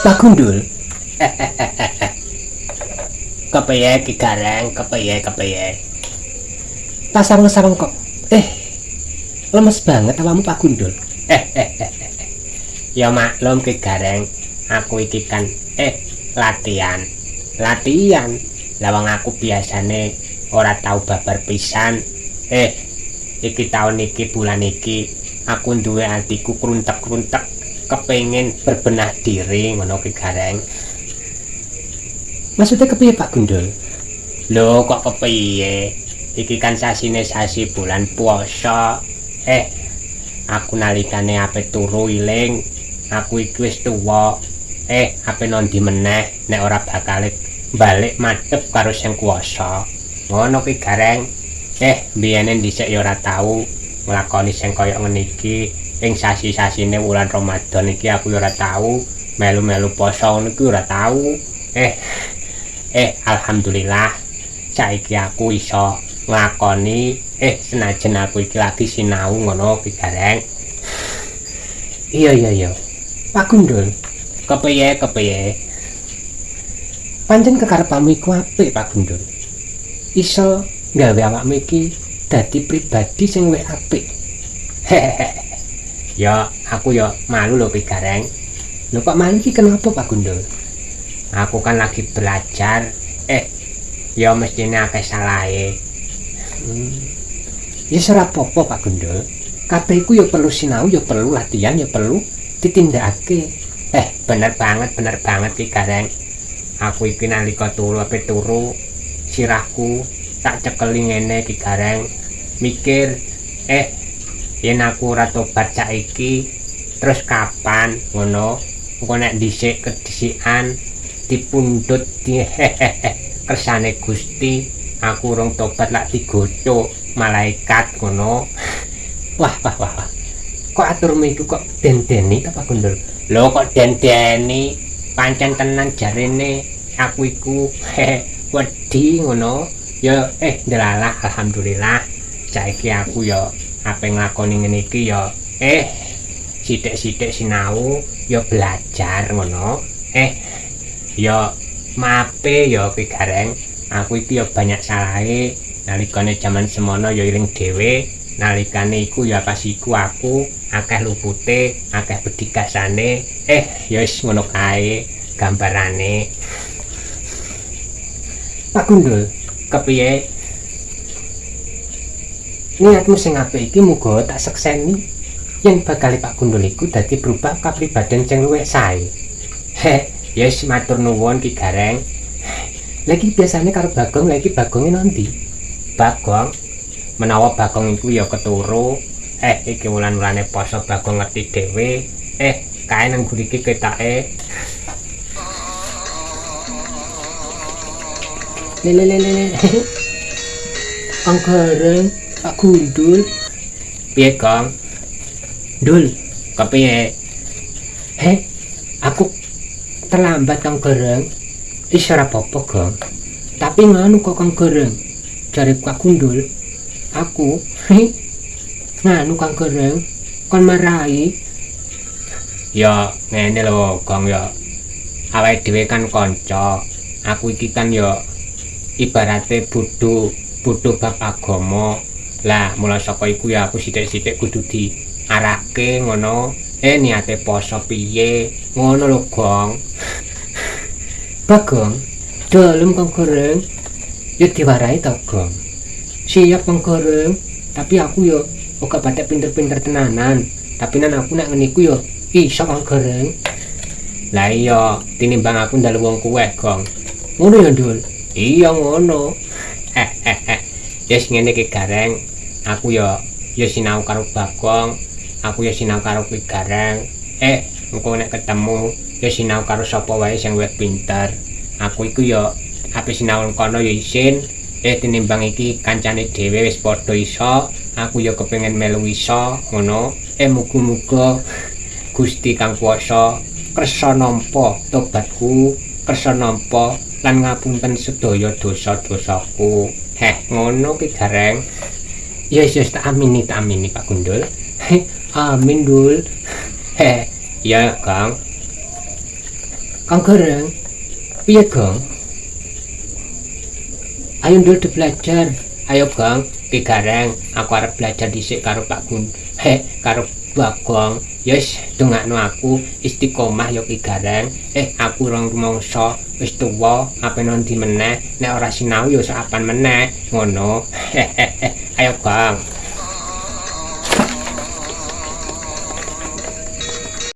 Pak Gundul. Kepiye Ki Gareng, kepiye kepiye? Pasang-pasang kok. Lemes banget awakmu Pak Gundul. Ya maklum Ki Gareng, aku iki kan latihan. Latihan. Lah wong aku biasane ora tau babar pisan. Iki taun iki bulan iki aku duwe atiku kruntek-kruntek kepengin berbenah diri ngono Ki Gareng. Maksudnya kepiye Pak Gundul? Lho kok kepiye? Iki kan sasine sasi bulan puasa. Aku nalikane ape turu iling, aku iki wis tuwa. Ape nondi meneh nek ora bakal balik madhep karo sing kuwasa. Ngono Ki Gareng. Biyene dhisik ya ora tau nglakoni sing kaya ngene iki. Ing sasi-sasine wulan Ramadan iki aku ya ora tau melu-melu poso ngono iki ora tau. Alhamdulillah saiki aku iso nglakoni senajan aku iki lagi sinau ngono Ki Gareng. Iya iya iya. Pak Gundul, kepiye kepiye? Pancen kekarepanmu iku apik Pak Gundul. Iso gawe awakmu iki dadi pribadi sing luwih apik. Ya, aku ya malu lho Ki Gareng. Lho kok malu iki kenapa Pak Gundul? Aku kan lagi belajar. Ya mestine akeh salahe. Ya ora apa-apa Pak Gundul. Kabeh iku ya perlu sinau, ya perlu latihan, ya perlu ditindakake. Bener banget Ki Gareng. Aku iki nalika turu ape turu sirahku tak cekeli ngene Ki Gareng. Mikir, yen aku ora tobat saiki terus kapan ngono? Engko nek dhisik kedhisikan dipundhut di kersane Gusti, aku urung tobat lak digoco malaikat ngono. Wah wah wah wah. Kok aturmu iku kok dendeni ta Pak Gundul? Lho kok dendeni? Pancen tenan jarene aku iku wedi ngono. Ya ndelalah alhamdulillah saiki aku ya ape nglakoni ngene iki ya sithik-sithik sinau ya belajar ngono. Ya maape ya Ki Gareng, aku iki ya banyak salahe nalikane jaman semono ya iling dhewe, nalikane iku ya pas iku aku akeh lupute, akeh bedigasane. Ya wis ngono kae gambarane. Pak Gundul, kepiye? Niatmu sing apik iki muga tak sekseni yen bakal Pak Gundul iku dadi berubah kapribaden sing luwih sae. Ya wis matur nuwun Ki Gareng. Lagi biasane karo Bagong, lagi Bagonge nanti? Bagong, menawa Bagong iku ya keturu. Iki wulan-wulane poso Bagong ngerti dhewe. Kae nang guriki ketake. Lele lele lele. Kang Gareng, Pak Gundul. Piye, Gong? Dul, kepiye? Aku terlambat Kang Gareng. Wis ora apa-apa, Gong. Tapi nganu kok Kang Gareng. Jare Pak Gundul, aku nganu Kang Gareng kon marahi. Ya ngene lho, Gong ya. Awake dhewe kan kanca. Aku iki kan ya ibarate bodho bab agama. Lah mula saka iku ya aku sithik-sithik kudu diarahke ngono. Niate poso piye? Ngono lho, Gong. Bagong, dalem Kang Gareng. Ya diwarahi to, Gong. Siap Kang Gareng, tapi aku ya ora patek pinter-pinter tenanan. Tapi nan aku nek ngene iku ya iso Kang Gareng. Lah iya, tinimbang aku ndalu wong kuweh, Gong. Ngono ya, Ndul? Iya ngono. Yes ngene iki Gareng. Aku ya sinau karo Bagong, aku ya sinau karo Ki Gareng. Engko nek ketemu ya sinau karo sapa wae sing luwih pinter. Aku iku ya ape sinau kono ya isin. Tinimbang iki kancane dhewe wis padha iso, aku ya kepengin melu iso ngono. Muga-muga Gusti Kang Kuwasa kersa nampa tobatku, kersa nampa lan ngapunten sedaya dosa-dosaku. Ngono Ki Gareng. Ya wis tak amini Pak Gundul. Amin, Dul. Ya, Kang. Kang Gareng. Piye, Gong? Ayo ndul belajar. Ayo, Gong. Ki Gareng, aku arep belajar dhisik karo Pak Gun. He, karo Bagong. Yes, dongakno aku istiqomah ya, Ki Gareng. Eh, aku rong rumangsa wis tuwa, ape nang ndi meneh? Nek ora sinau ya saapan meneh. Ngono. Ayo, Gong.